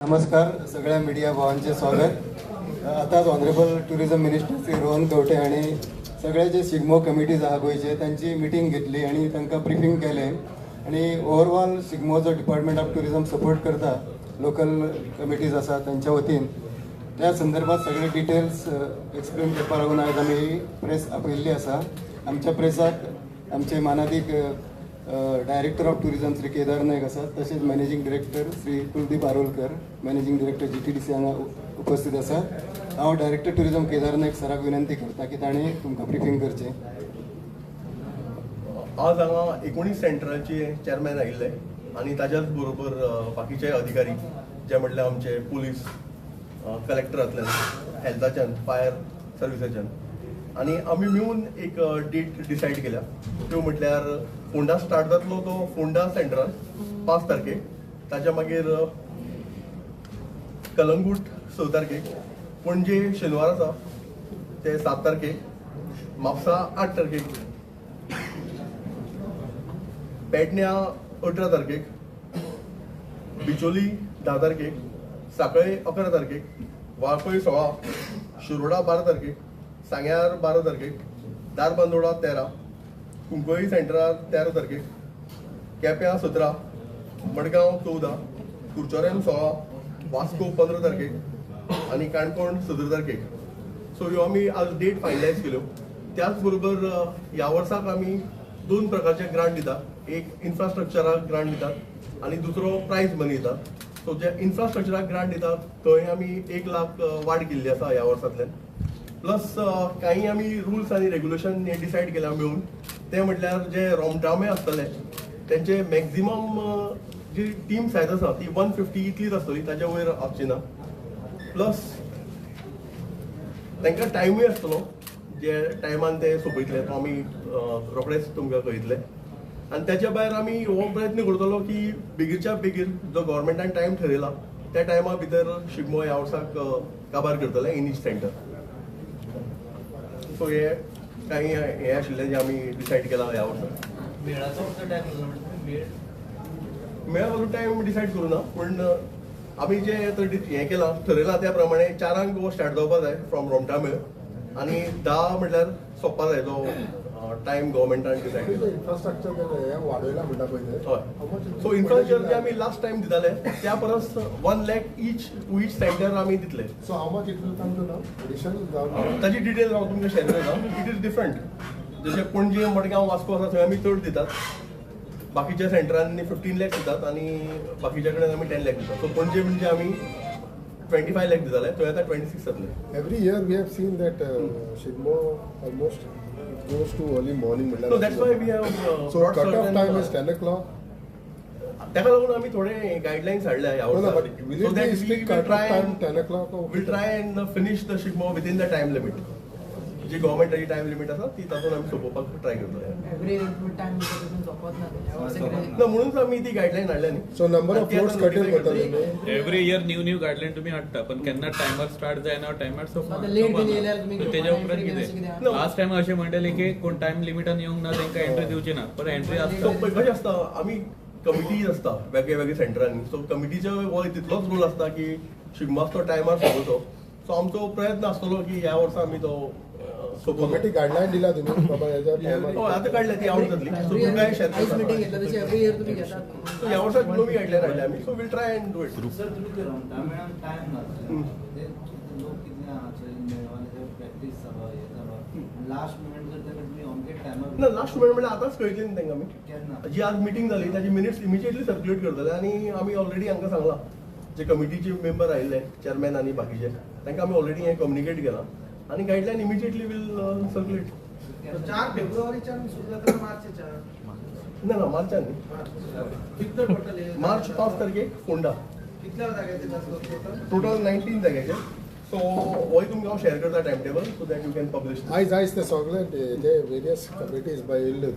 नमस्कार, सगळ्या मिडिया भावांचे स्वागत. आतांच honourable tourism minister Shri Rohan Khaunte हांणी सगळे जे शिगमो कमिटीज आहा गोंयचे, तांची मिटींग घेतली आनी तांकां ब्रिफींग केलें आनी ओवरऑल शिगमो जो डिपार्टमेंट ऑफ टुरिझम सपोर्ट करता, लोकल कमिटीज आसा तांच्या वतीन, त्या संदर्भात सगळे डिटेल्स एक्सप्लेन करपा लागून आयज आमी प्रेस आपयिल्ली आसा. आमच्या प्रेसाक आमचे मानादीक director of tourism Shri Kedar Naik आसात, तशेंच managing director Shri Kuldeep Arolkar, managing director GTDC हांगा उपस्थित आसात. हांव डायरेक्टर टुरिझम केदार नायक सराक विनंती करता की ताणें तुमकां ब्रिफींग करचें. आज हांगा 19 सेंटराचे चेअरमॅन आयिल्ले आनी ताच्याच बरोबर बाकीचे अधिकारी, जे म्हटल्यार आमचे पुलीस, कलेक्टरांतल्यान, हेल्थाच्यान, फायर सर्विसाच्यान, आनी आमी मेळून एक डेट डिसायड केल्या. त्यो म्हटल्यार फोंडा स्टार्ट जातलो तो फोंडा सेंटरान 5 तारखेक, ताच्या मागीर कलंगूट 6 तारखेक, पणजे शेनवार आसा ते 7 तारखेक, म्हापसा 8 तारखेक, पेडण्या 18 तारखेक, बिचोली 10 तारखेक, साकळे 11 तारखेक, वाळपय 16, शिरोडा 12 तारखेक, सांग्यार 12 तारखेक, धारबांदोडा 13, कुंकळी सेंटरार 13 तारखेक, केप्यां 17, मडगांव 14, कुरचोरेम 16, वास्को 15 तारखेक आनी काणकोण 17 तारखेक. सो ह्यो आमी आज डेट फायनलायज केल्यो. त्याच बरोबर ह्या वर्साक आमी दोन प्रकारचे ग्रांट दिता. एक इन्फ्रास्ट्रक्चराक ग्रांट दितात आनी दुसरो प्रायज मनी दितात. सो जे इन्फ्रास्ट्रक्चराक ग्रांट दितात थंय आमी 1 लाख वाड केल्ली आसा ह्या वर्सांतल्यान. प्लस काही आमी रुल्स आनी रेग्युलेशन हे डिसायड केल्या मेळून. ते म्हटल्यार जे रोमटामे आसतले तेंचे मॅक्झिमम जी टीम सायज आसा ती 150 इतलीच आसतली, ताच्या वयर आसची ना. प्लस तांकां टायमूय आसतलो, जे टायमान ते सोंपयतले तो आमी रोखडेच तुमकां कळयतले. आनी त्याच्या भायर आमी हो प्रयत्न करतलो की बेगीनच्या बेगीन जो गव्हर्मेंटान टायम ठरयला त्या टायमा भितर शिगमो ह्या वर्साक काबार करतले इन इच सेंटर. सो हे काही हे आशिल्ले जे आमी डिसायड केला ह्या वर्साक. मेळाचो फक्त टायम उरला म्हणजे मेळ? मेळा टायम डिसायड करूं ना, पूण आमी जे आतां हें केलां, ठरयलां त्या प्रमाणे 4 क हो स्टार्ट जावपा जाय फ्रॉम रोमटामेळ आनी 10 म्हटल्यार सोंपपा जाय, जो टायम गव्हर्मेंटान डिसायड केला. इन्फ्रास्ट्रक्चर हे वाडयला म्हणटा पळय ते. हय, सो इन्फ्रास्ट्रक्चर जे आमी लास्ट टायम दिताले त्या परस 1 lakh each to each center आमी दितले. So how much it will come to now addition जावन? ताची डिटेल हांव तुमकां शेअर करता. It is different. जशें पणजे, मडगांव, वास्को आसा थंय आमी चड दितात, बाकीच्या सेंटरांनी 15 लॅक्स दितात आनी बाकीच्या कडेन आमी 10 लॅक दितात. सो पणजे म्हणजे आमी 25 लॅक दिताले, थंय आतां 26 जातले. Every year we have seen that Shigmo almost it goes to early morning. So that's why we have So cut off time is 10 o'clock. ताका लागून आमी थोडे गायडलायन्स हाडल्या ह्या No, no, वर्सा. But will it be strict cut off time 10 o'clock or? We'll try and finish the Shigmo within the time limit. जी गव्हर्मेंटाची time limit आसा ती तातूंत आमी सोंपोवपाक ट्राय करतले. एव्हरी टायम तसून सोंपत ना ह्या वर्सा कितें? ना, म्हणूनच आमी ती गायडलायन हाडल्या न्ही. So number of ती आतां floats curtail notify करतले करतले. न्ही? Every year new new guideline तुम्ही हाडटा, पण केन्ना टायमर स्टार्ट जायना, टायमार आता late बीन येयल्यार तुमी तेच्या उपरांत entry कितें? कितें? No. Last time अशें म्हणलेले की कोण टायम लिमिटान येवंक ना तांकां एंट्री दिवची ना, पण एंट्री सो आसता. पळय कशें आसता, आमी कमिटीज आसता वेगळे वेगळे सेंटरांनी. सो कमिटीचो हो तितलोच रोल आसता की शिगमो आसतो टायमार सोंपोवचो. सो आमचो प्रयत्न आसतलो की ह्या वर्सा आमी तो सोंपोवचो. कमिटी गायडलायन दिला तुम्ही बाबा ह्याच्या हय, आतां काडल्या, ती आवट जातली. सो एव्हरी तुमकां शेअर आयज मिटींग करता. घेतला तशी एव्हरी इयर तुम्ही घेतात. सो ह्या वर्सा नवी गायडलायन हाडल्या आमी, so we'll try and do it. Sir, तुम्ही ते रोमटा मेळान टायम घातले ते लोक कितले आहा मेळवाले, प्रॅक्टीस जालो, हे जालो, लास्ट मुमेंट जर ताका तुमी अमके टायमार ना, लास्ट मुमेंट म्हणल्यार आतांच कळयतली न्ही तांकां आमी. केन्ना? जी आज मिटींग जाली ताची मिनिट्स इमिजिएटली सर्क्युलेट करतले आनी आमी ऑलरेडी हांकां सांगलां, जे कमिटीचे मेंबर आयिल्ले, चेअरमॅन आनी बाकीचे, तांकां आमी ऑलरेडी हें कम्युनिकेट केलां आनी गायडलायन इमिजिएटली वील सर्क्युलेट. 4 फेब्रुवारीच्यान सुरू जाता मार्चच्या? ना ना, मार्चान न्ही. कितलो टोटल? मार्च 5 तारखेक फोंडा. कितल्या जाग्याचेर आसलो टोटल? टोटल 19 जाग्याचे. सो होय तुमकां हांव शेअर करता time table so that you can publish. आयज आयज ते सगळे ते वेरियस कमिटीज बाय येयल्ले,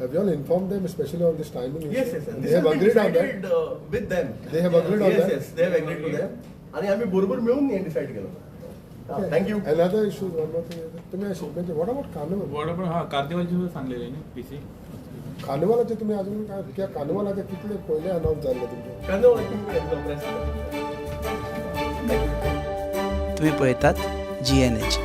have you all informed them, especially on this timing? Yes. They have agreed on that? With them. They have agreed on Yes, that? Yes, they have agreed to that. आणि आम्ही बरोबर मिळून हे decide केलं. Thank you. Another issue, one more thing. तुम्ही शिगम्याचे, what about carnival? What आपण हा कार्निवलची सुद्धा सांगलेले न्ही पीसी. कार्निवलाचे तुम्ही अजून काय कित्याक, कार्निवलाचे कितले पयले अनाउन्स जाल्ले तुमचे? Carnival press. तुम्ही पळयतात जी एन एच.